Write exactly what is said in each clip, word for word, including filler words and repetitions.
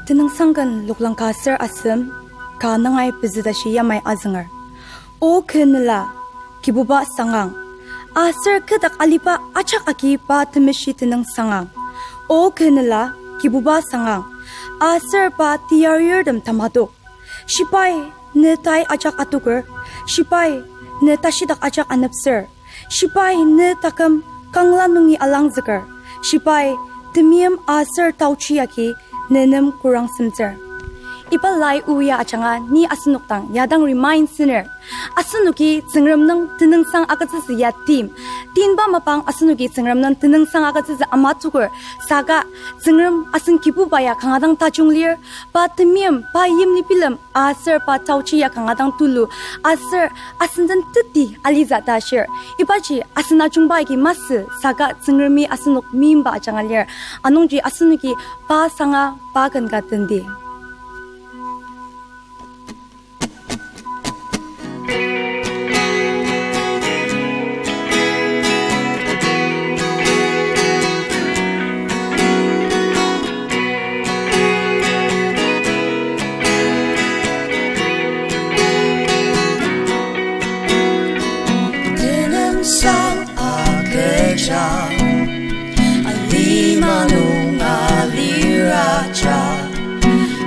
Tenüngsang ken loklang ka aser asem, ka nangai pezü tashi yamai azünger. O kü nela, Kibuba sangang. Aser kü dak aliba ajak agi pa temeshi tenüng sangang. O kü nela, Kibuba sangang. Aser pa tiyarirtem tamadok. Shibai ne tai ajak atoker, shibai ne tashidak ajak anepser, shibai ne taküm kangla nungi alangzüker, shibai temeim aser taochi agi ne nem kurang semtsür. Iba lai o ya ajanga ni asenok dang ya dang remind süner. Asenoki Tsüngrem nung tenüngsang agütsütsü ya tim. Timba mapang asenoki Tsüngrem nung tenüngsang agütsütsü amatoker. Saka Tsüngrem asen Kibuba ya kanga dang tajung lir, pa temeim, pa yimli bilem, aser pa taochi ya kanga dang tulu, aser asen den teti aliza ta shir. Ibaji asen ajungba agi masü, saka Tsüngremi asenok meimba ajanga lir. Anungji asenoki pa sanga pa ken ka tendi. Tenüngsang agüja, alima nung aliraja.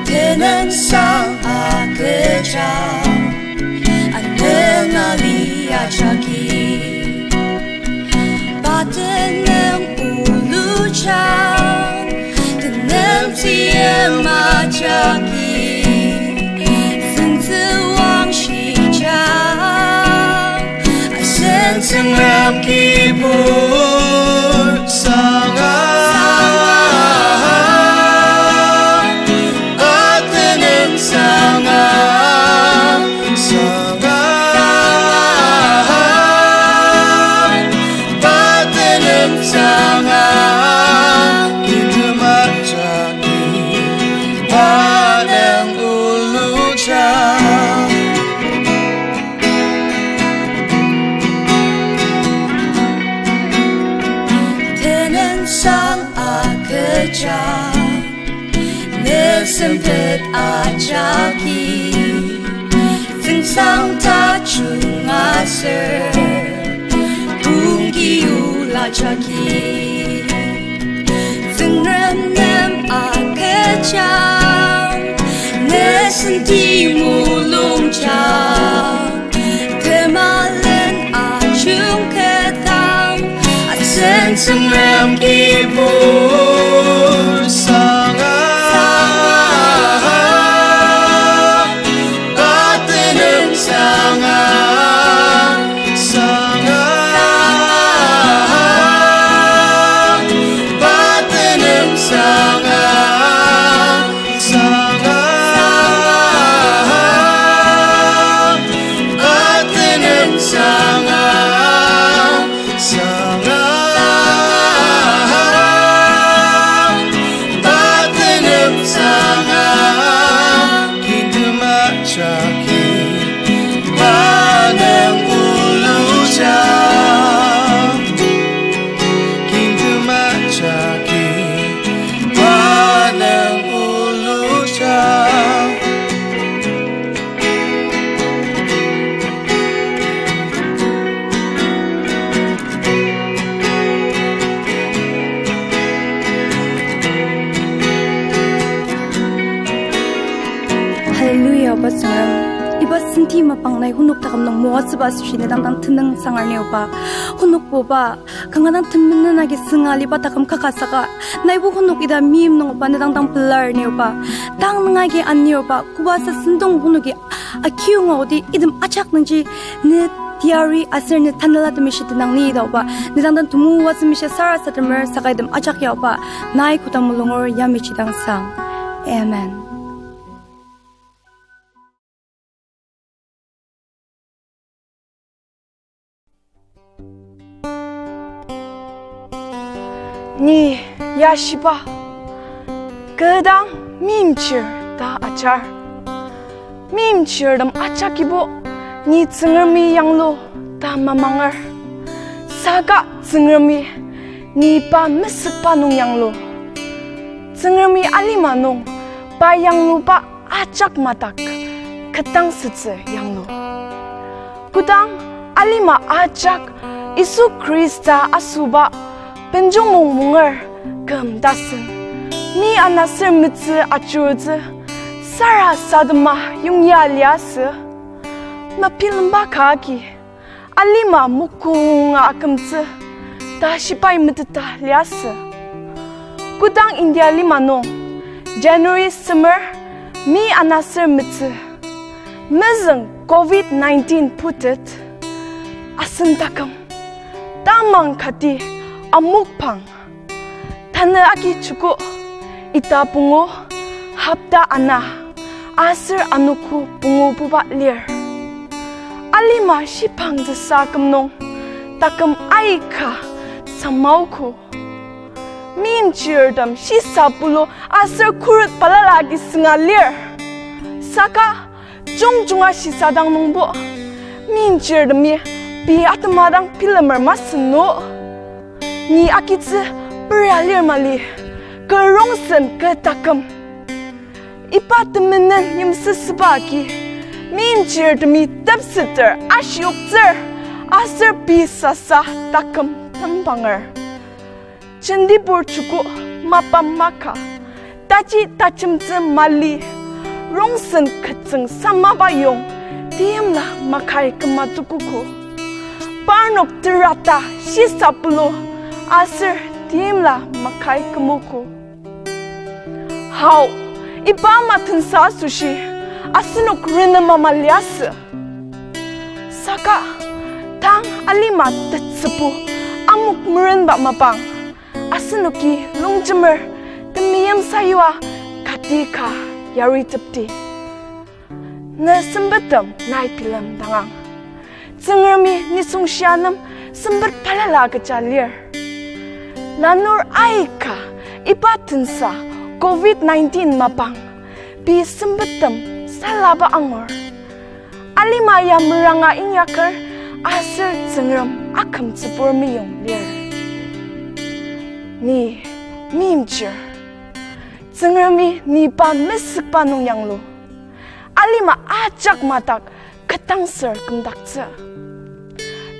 Tenüngsang agüja, anüng ali ajaki. Pa tenüng uluja, tenem tia majaki. Sentsüwang shija, asen Tsüngrem Kibur sanga, pa tenüng sanga, sanga, pa tenüng sanga, kitemajak. Tenüngsang agüja, ne sempet ajaki, tsüngsang tajung aser, pungki ulajaki. Tsüngrem nem agüjang, ne senti mulungjang, temalen ajung ketang, asen Tsüngrem Kibur sanga, pa tenüngsanga, sanga, pa tenüngsanga, sanga, pa tenüngsanga, sanga, pa tenüngsanga, kitemajaki, pa nüng uluja, kitemajaki, pa nüng uluja. Hallelujah, Oba Tsüngrem. Iba senti mapang nai onok taküm nung moatsüba asoshi ne dang dang tenüngsang arni Oba. Onok Oba, kanga dang temenen agi sünga aliba taküm kaka saka, naibo onok ita meim nung Oba ne dang dang pelar ni Oba. Tang nung agi ani Oba, koba sa sentong onoki akiunga odi item ajak nungji ne teyari aser ne tanela temeshi tenang ni ita Oba. Ne dang dang temoatsü mishia sarasademer saka item ajak ya Oba. Nai koda mulungur yamai jidang sang. Amen. Ni yashiba, kü dang meimchir ta ajar. Meimchirtem ajakibo, ni Tsüngremi yanglu ta mamanger. Saka Tsüngremi, ni pa mesükba nung yanglu. Tsüngremi alima nung, pa yangluba ajak madak ketdangsütsü yanglu. Kodang alima ajak Yisu Khrista asoba benjongmong munger küm tasen, mi anaser metsü ajurutsü sarasadema yongya liasü, mepilemba ka agi alima mokonga akümtsü ta shibai meteta liasü. Kodang India lima nung January semer mi anaser metsü mezüng covid nineteen putet, asen taküm tamang kati amokpang. Tanü agi chuku, ita pungu, hopta ana, aser anogo pungu buba lir. Alima shibangtsüsa küm nung taküm aika samaogo. Meimchirtem shisa pulu aser khuret balala agi sünga lir. Saka jungjunga shisadang nungbo, meimchirtemi pei atema dang bilemer masü no. Ni agitsü peria lir mali, kü rongsen kü taküm. Iba temenen yimsüsüba agi, meimchirtemi tepseter ashioktsür, aser pei sasa taküm tembanger. Jentibur chuku mapa maka, taji tajemtsü mali, rongsen ketsüng samaba yong, timla makai küma tukuko. Parnok terata shisa pulu, aser timla makai kümogo. Hao, iba ama tensa asoshi, asenok renema maliasü. Saka, tang alima tetsübu amok merenba mapang, asenoki longjemer temeim sayua kati ka yaritepdi. Ne sempettem nai bilemdangang. Tsüngremi nisung shia nem sempet balala kecha lir. Lanur aika iba tensa covid nineteen mapang pei sempettem salaba angur. Alima ya meranga inyaker aser Tsüngrem akümtsübur meyong lir. Ni meimchir. Tsüngremi ni pa mesükba nung yanglu. Alima ajak madak ketdangser kümdaktsü.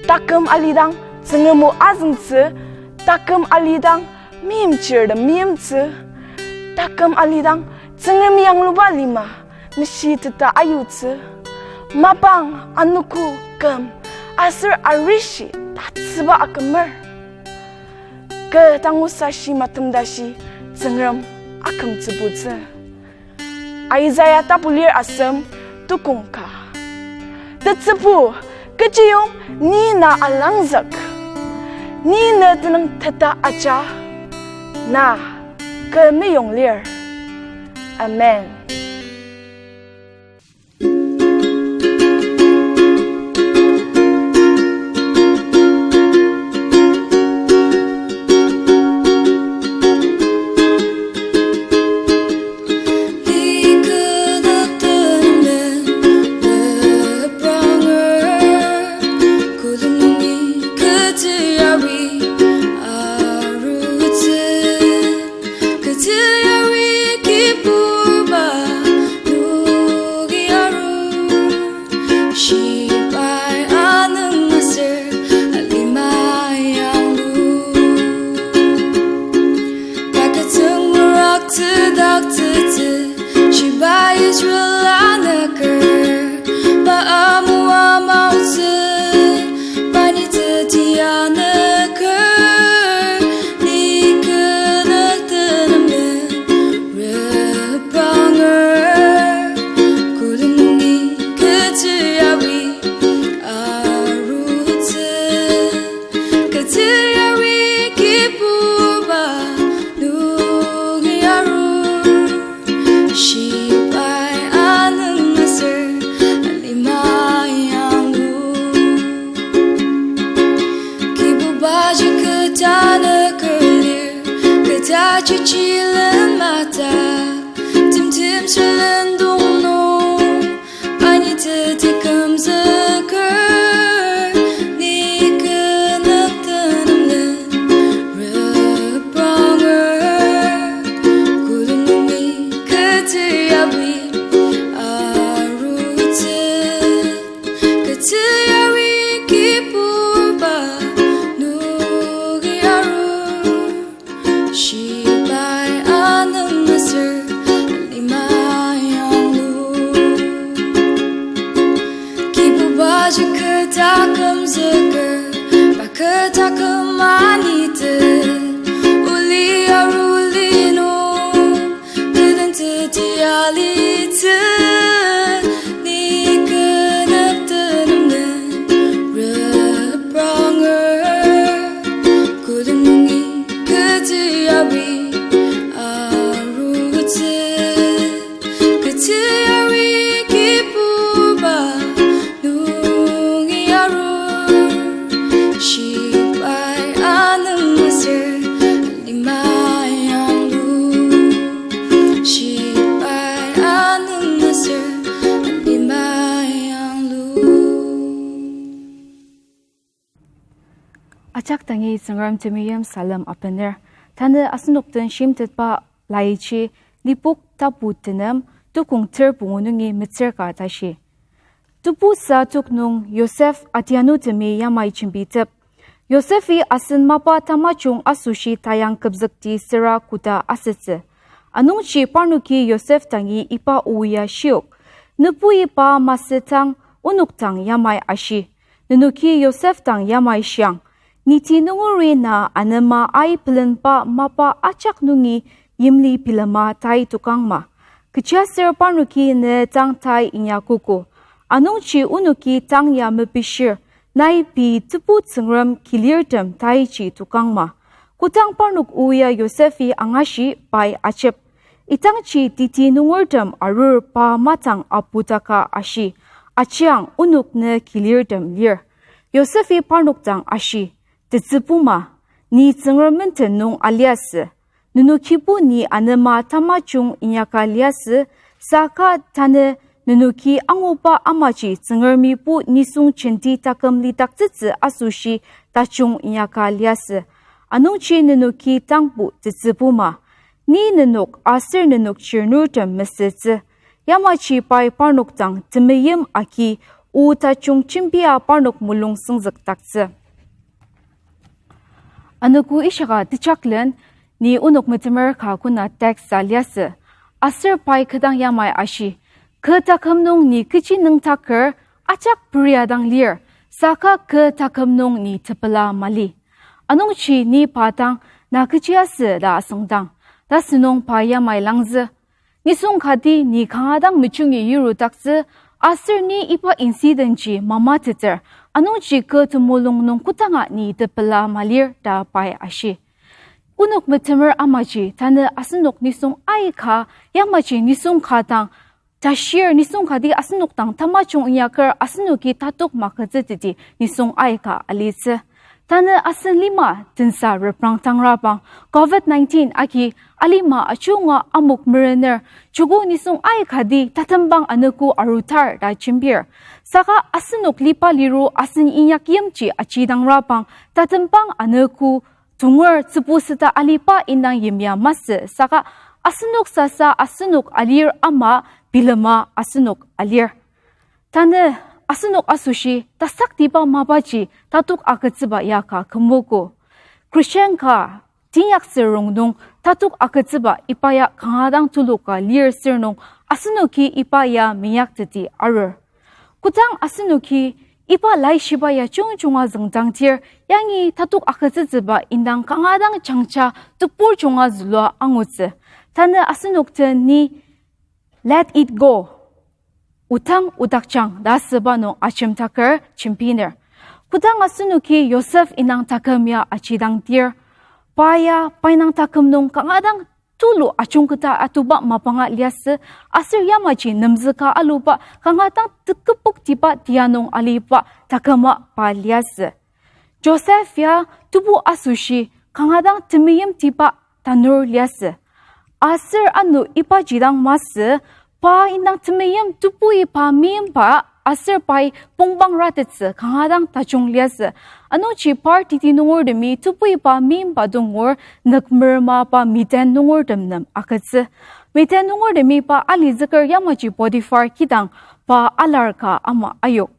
Taküm alidang Tsüngrem o azüngtsü, taküm alidang meimchirtem meimtsü, taküm alidang Tsüngremi yangluba lima meshiteta ayutsü, mapang anogo küm aser arishi tatsüba akümer. Kü tangu sashi matem tashi Tsüngrem akümtsübutsü. Isaiah tapu lir asem tukong ka. Tetsübu, kechiyong ni na alangzük. Ni ne tenüng teta aja. Na kü meyong lir. Amen. Kechi yari Kibuba nungi arur, shibai anung aser alima yanglu. Pa kü tsüngrak tsüdaktsütsü, shibai Israel anüker, pa amu amaotsü, pa ni teti anüker, ni kü nüktenemlen repranger. Koleni kechi yari arutsü, kechi yari Kibuba nungi arur, shibai anung aser alima yanglu. Kibubaji kecha nüker lir, kecha chichilen mata, timtem sülen dong nung, pa ni teti kümzüker, ni kü nüktenemlen repranger. Koleni kechi Shibai anemser lima yanglu. Kibubaji kü taküm züker, pa kü taküm aniter, oli aruli nung, külen teti alitsü, ni kü nüptenem den repranger, külen nungi küti ari arutsü, küti ari Kibuba nungi arur, shibai anemser lima yanglu. Shibai anemser lima yanglu. Ajak dangi Tsüngrem temeim salem abener. Tanü asenok den shimtetba laiji Lipok tapu tenem tukong ter pungu nungi metsür ka tashi. Tebusa tuk nung Yosef adianutemi yamai jembitep. Yosefi asen mapa tamajung asoshi tayang kübzükti süra koda asütsü. Anungji parnoki Yosef dangi iba o ya shiok, Nübui pa masü tang onok dang yamai ashi. Nenoki Yosef dang yamai shiang. Niti nungeri na anema ai pelenba mapa ajak nungi yimli bilema tai tokangma. Kechiaser parnoki ne tang tai inyakogo. Anungji onoki tang ya mepishir, nai pei Tebu Tsüngrem kilirtem taiji tokangma. Kodang parnok o ya Yosefi angashi pai ajep. Idangji teti nungertem arur pa madang aputaka ashi, ajiang onok ne kilirtem lir. Yosefi parnok dang ashi, Tetsübuma, ni Tsüngrem menden nung aliasü. Nenokibo ni anema tamajung inyaka liasü, saka tanü nenoki anguba amaji Tsüngremibo nisung jenti taküm lidaktsütsü asoshi tajung inyaka liasü. Anungji nenoki tangbo tetsübuma. Ni nenok aser nenok chirnurtem mesütsü. Yamaji pai parnok dang temeim agi o tajung jembia parnok mulung süngzükdaktsü. Anogo ishika tejaklen ni onok metemer ka kona text a liasü. Aser pai kü dang yamai ashi, Kü taküm nung ni kechi nüngdaker ajak peria dang lir, saka kü taküm nung ni tepela mali. Anungji ni pa dang, Na kechi asü? ta asüngdang, ta sünung pa yamai langzü. Nisung kati ni kanga dang mejungi yirudaktsü, aser ni iba incident ji mamateter, anungji kü temulung nung kodanga ni tepela malir ta pai ashi. Onok metemer amaji tanü asenok nisung aika, yamaji nisung ka dang tashir, nisung kati asenok dang tamajung inyaker asenoki tatok magütsüteti nisung aika alitsü. Tanü asen lima tensa reprangdangrabang, covid nineteen agi alima ajunga amok merener, joko nisung aikati tatembang anogo arutar ta jembir. Saka asenok liba liru asen inyak yimji ajidangrabang, tatembang anogo tonger tsübu süta aliba indang yimya masü, saka asenok sasa asenok alir ama bilema asenok alir. Tanü asenok asoshi tasaktiba mapaji tatok agütsüba ya ka kümogo. Christian ka teinyaktsü rongnung tatok agütsüba iba ya kanga dang tuluka lir sür nung asenoki iba ya minyakteti arur. Kodang asenoki iba laishiba ya jungjunga züngdangdir, yangi tatok agütsütsüba indang kanga dang jangja tebur junga zülua angutsü. Tanü asenok den ni let it go, otang odakjang ta asüba nung ajemdaker jembiner. Kodang asenoki Yosef indang taküm ya ajidangdir, pa ya pa indang taküm nung kanga dang tulu ajungketa atuba mapanga liasü, aser yamaji nemzüka aluba kanga dang teküboktiba tia nung aliba taküma pa liasü. Joseph ya tebu asoshi kanga dang temeimtiba tanur liasü. Aser ano ibaji dang masü, pa indang temeim tebui pa meimba aser pai pongbangratettsü kanga dang tajung liasü. Anungji par teti nungertemi tebui pa meimba dungur nükmerema pa Midian nungertem nem agütsü. Midian nungertemi pa alizüker yamaji Potiphar kidang pa alar ka ama ayok.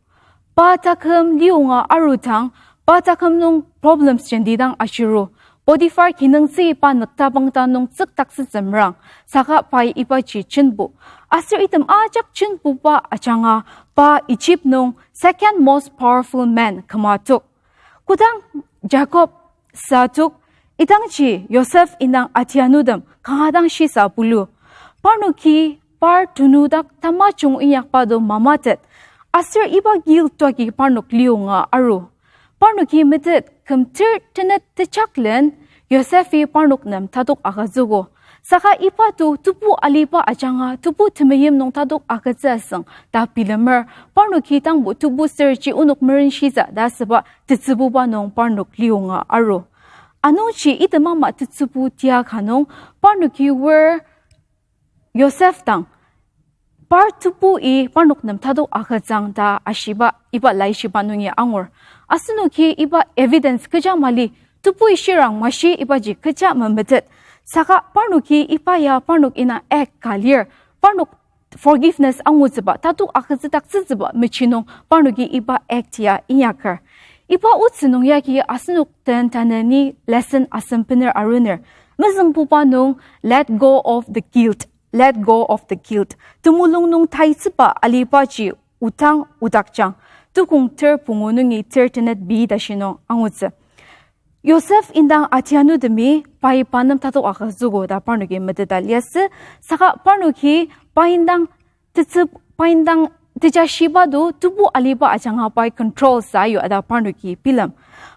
Pa taküm liyonga arudang, pa taküm nung problems jenti dang ashiru. Potiphar kinungtsü iba nüktabang ta nung tsüktaktsütsü merang, saka pai ibaji jenbu. Aser item ajak jenbuba ajanga pa Egypt nung second most powerful man kümatok. Kodang Jacob satok, idangji Yosef indang atianutem kanga dang shisa pulu. Parnoki par tenudak tamajung inyakba do mamatet. Aser iba guilt toagi parnok liyonga aru. Parnoki metet küm ter tenet tejaklen Yosefi parnok nem tatok agütsüogo. Saka iba to tebu aliba ajanga tebu temeim nung tatok agütsü asüng ta bilemer, parnoki tangbo tebu serji onok merenshitsü ta asüba tetsübuba nung parnok liyonga aru. Anungji item ama tetsübu tia ka nung parnoki wer Yosef dang par tebui parnok nem tatok agütsüang ta ashiba iba laishiba nungi angur. Asenoki iba evidence kecha mali, tebui shirang mashi ibaji kecha memetet. Saka parnoki iba ya parnok indang act ka lir, parnok forgiveness angutsüba, tatok agütsüdaktsütsüba mechi nung parnoki iba act ya inyaker. Iba otsü nung yagi asenok den tanü ni lesson asem bener aruner. Mezüngbuba nung let go of the guilt, let go of the guilt. Temulung nung taitsüba alibaji otang odakjang. Tukong ter pungu nungi ter tenet bi tashi nung angutsü. Yosef indang atianutemi pai pa nem tatok agütsüogo ta parnoki meteta liasü, saka parnoki pa indang tetsü, pa indang tejashiba do tebu aliba ajanga pai control sa ayu ta parnoki bilem.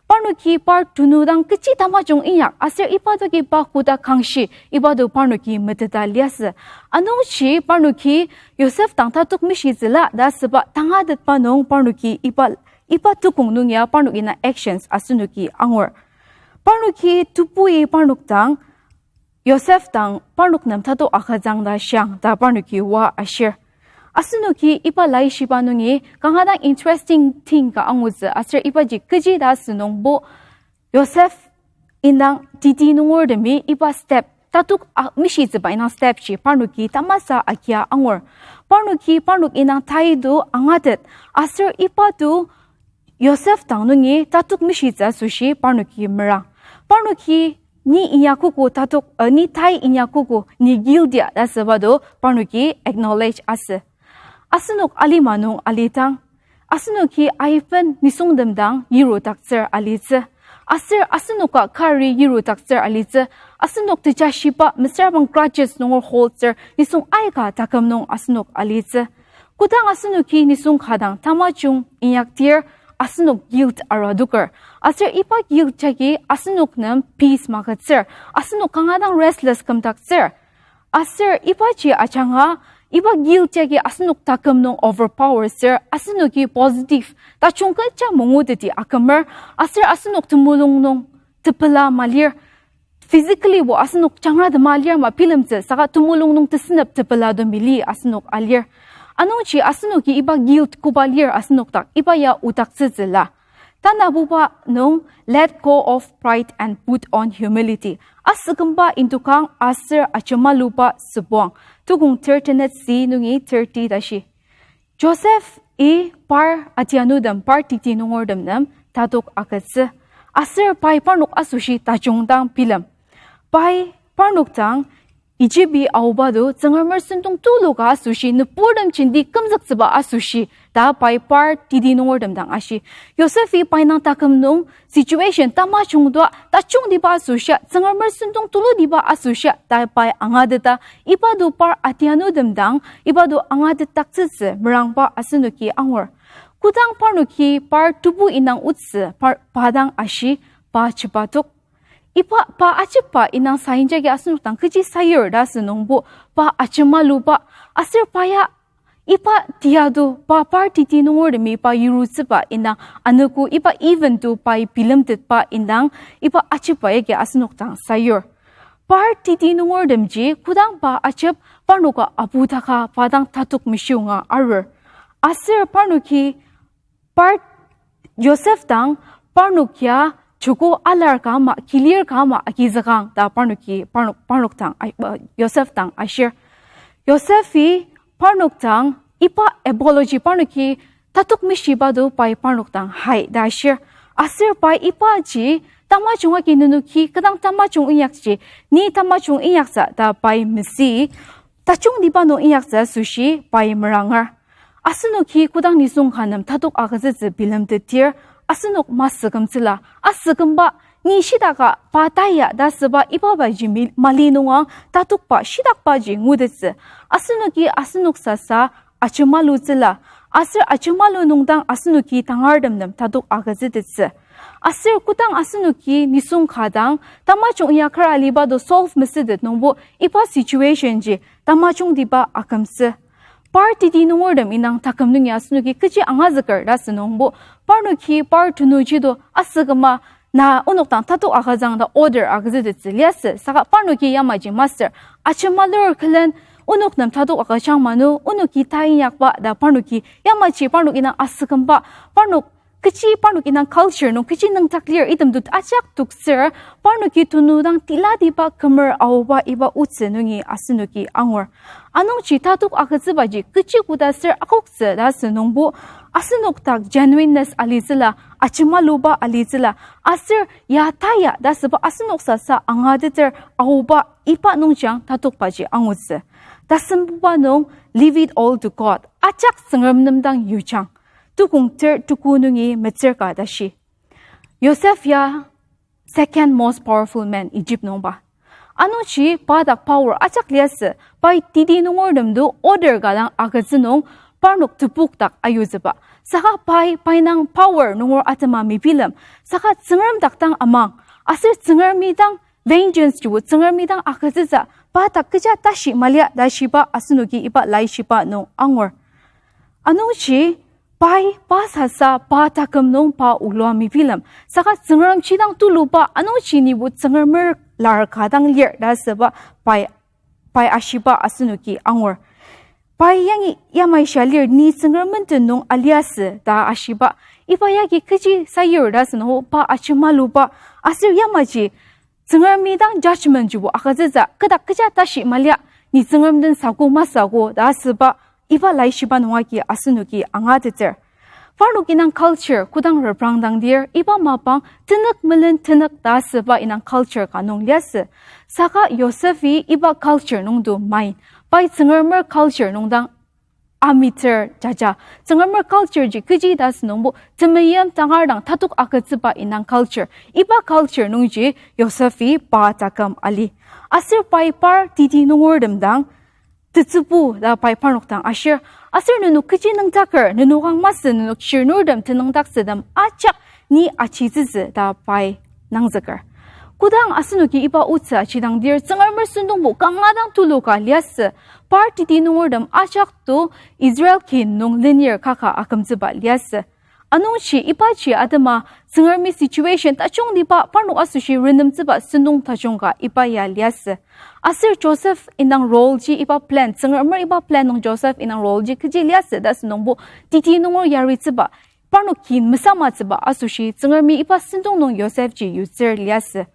Parnoki par tenu dang kechi tamajung inyak aser iba dogi pa koda kangshi iba do parnoki meteta liasü. Anungji parnoki Yosef dang tatok mishitsüla ta asüba tangatetba nung parnoki iba, iba tukong nung ya parnok indang actions asenoki angur. Parnoki tebui parnok dang Yosef dang parnok nem tatok agütsüang ta shiang ta parnoki oa ashir. Asenoki iba laishiba nungi kanga dang interesting thing ka angutsü aser ibaji kechi ta asünungbo Yosef indang titi nungurtemi iba step tatok a-, mishitsüba indang step ji parnoki tamasa agia angur. Parnoki parnok indang tai do angatet aser iba do Yosef dang nungi tatok mishitsü asoshi parnoki merang. Parnoki ni inyakogo tatok, eh, ni tai inyakogo ni guilty ta asüba do parnoki acknowledge asü. Asenok alima nung alidang, asenoki aiben nisungtem dang yirudaktsür alitsü. Aser asenoka kari yirudaktsür alitsü. Asenok tejashiba mesüra bang grudges nungur holtsür nisung aika taküm nung asenok alitsü. Kodang asenoki nisung ka dang tamajung inyakdir asenok guilt arua adoker. Aser iba guilt jagi asenok nem peace magütsür. Asenok kanga dang restless kümdaktsür. Aser ibaji ajanga, iba guilt jagi asenok taküm nung overpower ser, asenoki positive tajung kecha manguteti akümer, aser asenok temulung nung tepela malir, physically bo asenok jangra tema lir ma bilemtsü, saka temulung nung tesünep tepela do mili asenok alir. Anungji asenoki iba guilt koba lir asenok dak, iba ya odaktsütsüla. Tanabuba nung, let go of pride and put on humility. Asükümba indokang aser ajemaluba sübuang. Tukong thirty-net si nungi thirty tashi. Joseph-i par atianutem, par titi nungurtem nem tatok agütsü. Aser pai parnok asoshi tajung dang bilem. Pai parnok dang Egypt-i aoba do Tsüngremer sentong tulu ka asoshi, nüburtem jenti kümzüktsüba asoshi ta pai par titi nungurtem dang ashi. Joseph-i pai indang taküm nung situation tamajung tua tajungtiba asoshi, Tsüngremer sentong tulutiba asoshi ta pai angateta, iba do par atianutem dang iba do angatetdaktsütsü merangba asenoki angur. Kodang parnoki par tebu indang otsü par, pa dang ashi, pa jepatok. Iba pa ajepba indang sayinjagi asenok dang kechi sayur ta asünungbo, pa ajemaluba, aser pa ya iba tiado, pa par titi nungurtemi pa yirutsüba indang anogo iba event to pai bilemtetba indang iba ajepba yagi asenok dang sayur. Par titi nungurtemji kodang pa ajep parnoka apu taka pa dang tatok mishunga arur. Aser parnoki par Joseph dang parnok ya joko alar ka ama, kilir ka ama agizükang ta parnoki, parnok, parnok dang, ai, uh, Joseph dang ashir. Joseph-i parnok dang iba apology parnoki tatok mishiba do pai parnok dang hai ta ashir. Aser pai ibaji Tamajung agi nenoki kodang tamajung inyakji, ni tamajung inyaktsü ta pai mesü, tajungtiba nung inyaktsü asoshi pai meranger. Asenoki kodang nisung ka nem tatok agütsütsü bilemtetdir, asenok masü kümtsüla, asü kümba, ni shitaka pa taya ta asüba iba baji mi-, mali nungang tatokba shitakbaji ngutettsü. Asenoki asenok sasa ajemalutsüla, aser ajemalu nung dang asenoki tangartem nem tatok agütsütettsü. Aser kodang asenoki nisung ka dang tamajung inyaker aliba to solve mesütet nungbo iba situation ji tamajungtiba akümtsü. Par teti nungertem indang taküm nungi asenoki kechi angazüker ta asü nungbo, parnoki par tenuji to asü küma na onok dang tatok agüjang ta order agütsütettsü liasü, saka parnoki yamaji masür, ajemalur külen onok nem tatok agüjang manu, onoki ta inyakba ta parnoki yamaji parnok indang asü kümba, parnok kechi parnok indang culture nung kechi nüngdak lir item to ajak toksür, parnoki tenu dang tilatiba kümer aoba iba otsü nungi asenoki angur. Anungji tatok agütsübaji kechi koda ser akoktsü ta asü nungbo, asenok dak genuineness alitsüla, ajemaluba alitsüla, aser ya taya ta asüba asenok sasa angateter aoba iba nungji tatokbaji angutsü. Tasembuba nung, leave it all to God. Ajak Tsüngrem nem dang yujang. Tukong ter tuku nungi metsür ka tashi. Yosef ya second most powerful man Egypt nungba. Anungji pa dak power ajak liasü, pai teti nungertem to order ka dang agütsü nung parnok tepok dak ayutsüba. Saka pai, pai nang power nunger atema mebilem, saka Tsüngrem dak dang amang, aser Tsüngremi dang vengeance jibo Tsüngremi dang agütsütsü, pa dak kecha tashi malia ta shiba asenoki iba laishiba nung angur. Anungji pai pa sasa pa taküm nung pa olua mebilem, saka Tsüngremji dang tuluba anungji nibo Tsüngremer lar ka dang lir ta asüba pai, pai ashiba asenoki angur. Pai yangi yamai shia lir, ni Tsüngrem menden nung aliasü ta ashiba. Iba yagi kechi sayur ta asü nungbo pa ajemaluba, aser yamaji Tsüngremi dang judgment jibo agütsütsü, kü dak kecha tashi malia, ni Tsüngrem den sako masako ta asüba, iba laishiba nung agi asenoki angateter. Parnok indang culture kodang reprangdangdir, iba mapang tenük melen tenük ta asüba indang culture ka nung liasü. Saka Yosefi iba culture nung to main, pai Tsüngremer culture nung dang amiter jaja. Tsüngremer culture ji kechi ta asü nungbo temeim tangar dang tatok agütsüba indang culture. Iba culture nungji Yosefi pa taküm ali. Aser pai par teti nungertem dang tetsübu ta pai parnok dang ashir. Aser nenok kechi nüngdaker, nenok ang masü, nenok shirnurtem tenüngdaktsütem ajak ni achitsütsü ta pai nangzüker. Kodang asenoki iba otsü achidangdir, Tsüngremer sentongbo kanga dang tulu ka liasü, par teti nungertem ajak to Israel kin nung lenir kaka akümtsüba liasü. Anungji ibaji atema Tsüngremi situation tajungtiba parnok asoshi renemtsüba sentong tajung ka iba ya liasü. Aser Joseph indang role ji iba plan, Tsüngremer iba plan nung Joseph indang role ji kechi liasü ta asü nungbo, teti nunger yaritsüba, parnok kin mesamatsüba asoshi Tsüngremi iba sentong nung Joseph ji yutsür liasü.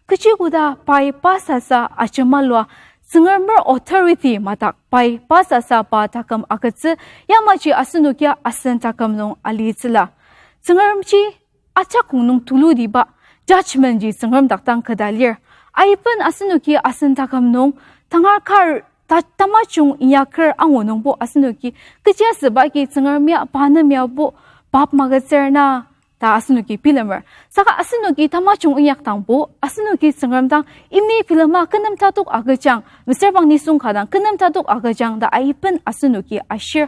Kechi koda pai pa sasa ajemalua, Tsüngremer authority madak pai pa sasa pa taküm agütsü, yamaji asenokia asen taküm nung alitsüla. Tsüngremji ajak kong nung tulutiba judgment ji Tsüngrem dak dang keta lir. Aiben asenoki asen taküm nung tangar kar ta tamajung inyaker angu nungbo asenoki kechi asüba agi Tsüngremia pa nem yabo pap magütsür na ta asenoki bilemer. Saka asenoki tamajung inyakdangbo, asenoki Tsüngrem dang imi bilema kü nem tatok agüjang, mesüra bang nisung ka dang kü nem tatok agüjang ta aiben asenoki ashir.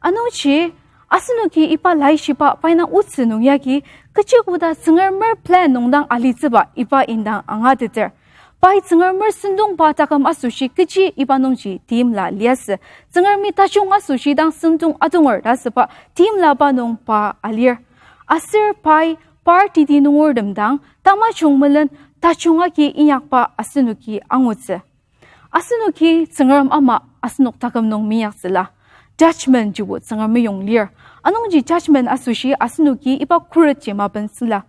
Anungji asenoki iba laishiba pai indang otsü nung yagi, kechi koda Tsüngremer plan nung dang alitsüba iba indang angateter. Pai Tsüngremer sentong pa taküm asoshi kechi iba nungji timla liasü. Tsüngremi tajung asoshi dang sentong adonger ta asüba timlaba nung pa alir. Aser pai par teti nungertem dang tamajung melen tajung agi inyakba asenoki angutsü. Asenoki Tsüngrem ama asenok taküm nung minyaktsüla. Judgment jibo Tsüngremi yong lir. Anungji judgment asoshi asenoki iba khuret ji mapentsüla.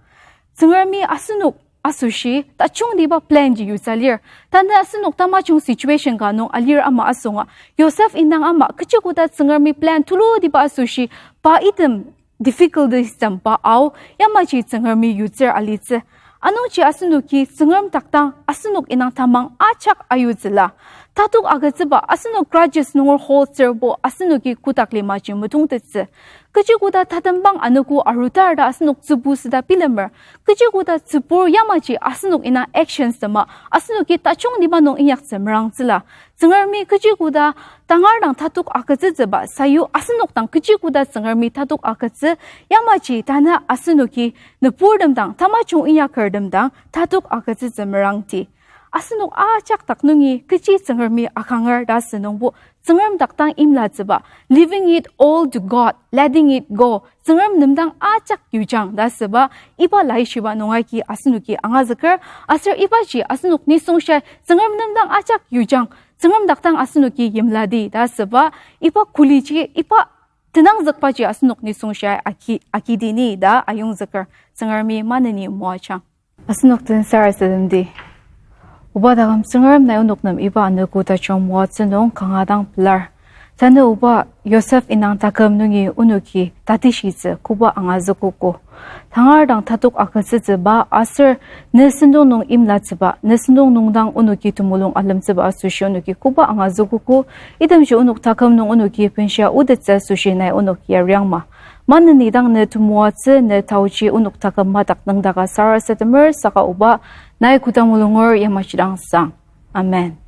Tsüngremi asenok asoshi tajungtiba plan ji yutsü lir. Tanü asenok tamajung situation ka nung alir ama asünga, Joseph indang ama kechi koda Tsüngremi plan tulutiba asoshi pa item difficultiestem pa ao, yamaji Tsüngremi yutsür alitsü. Anungji asenoki Tsüngrem dak dang asenok indang tamang ajak ayutsüla. Tatok agütsüba asenok grudges nunger hold asürbo asenoki kotak limaji metongtettsü. Kechi koda tatembang anogo arutar ta asenok tsübu süda bilemer. Kechi koda tsübur yamaji asenok indang actions tema asenoki tajung lima nung inyaktsü merangtsüla. Tsüngremi kechi koda tangar dang tatok agütsütsüba sayu asenok dang kechi koda Tsüngremi tatok agütsü yamaji tanü asenoki nüburtem dang tamajung inyakertem dang tatok agütsütsü merangdi. Asenok ajak dak nungi kechi Tsüngremi akanger ta asünungbo Tsüngrem dak dang imlatsüba, leaving it all to God, letting it go, Tsüngrem nem dang ajak yujang ta asüba, iba laishiba nung agi asenoki angazüker, aser ibaji asenok nisung shia Tsüngrem nem dang ajak yujang, Tsüngrem dak dang asenoki yimladi ta asüba, iba kuliji, iba tenangzükbaji asenok nisung shia aki, akidini ta ayongzüker. Tsüngremi maneni moajang. Asenok den sarasademdi. Oba taküm Tsüngrem, nai onok nem iba anogo tajung moatsü nung kanga dang pelar. Tanü Oba, Yosef indang taküm nungi onoki tatishitsü koba angazükogo. Tangar dang tatok agütsütsüba aser ne sentong nung imlatsüba, ne sentong nung dang onoki temulung alemtsüba asoshi onoki koba angazükogo. Itemji onok taküm nung onoki benshia otettsü asoshi nai onok yariangma. Maneni dang ne temoatsü, ne taoji onok taküm madak nüngdaka sarasademer saka Oba, nai koda mulunger yamaji dang sang. Amen.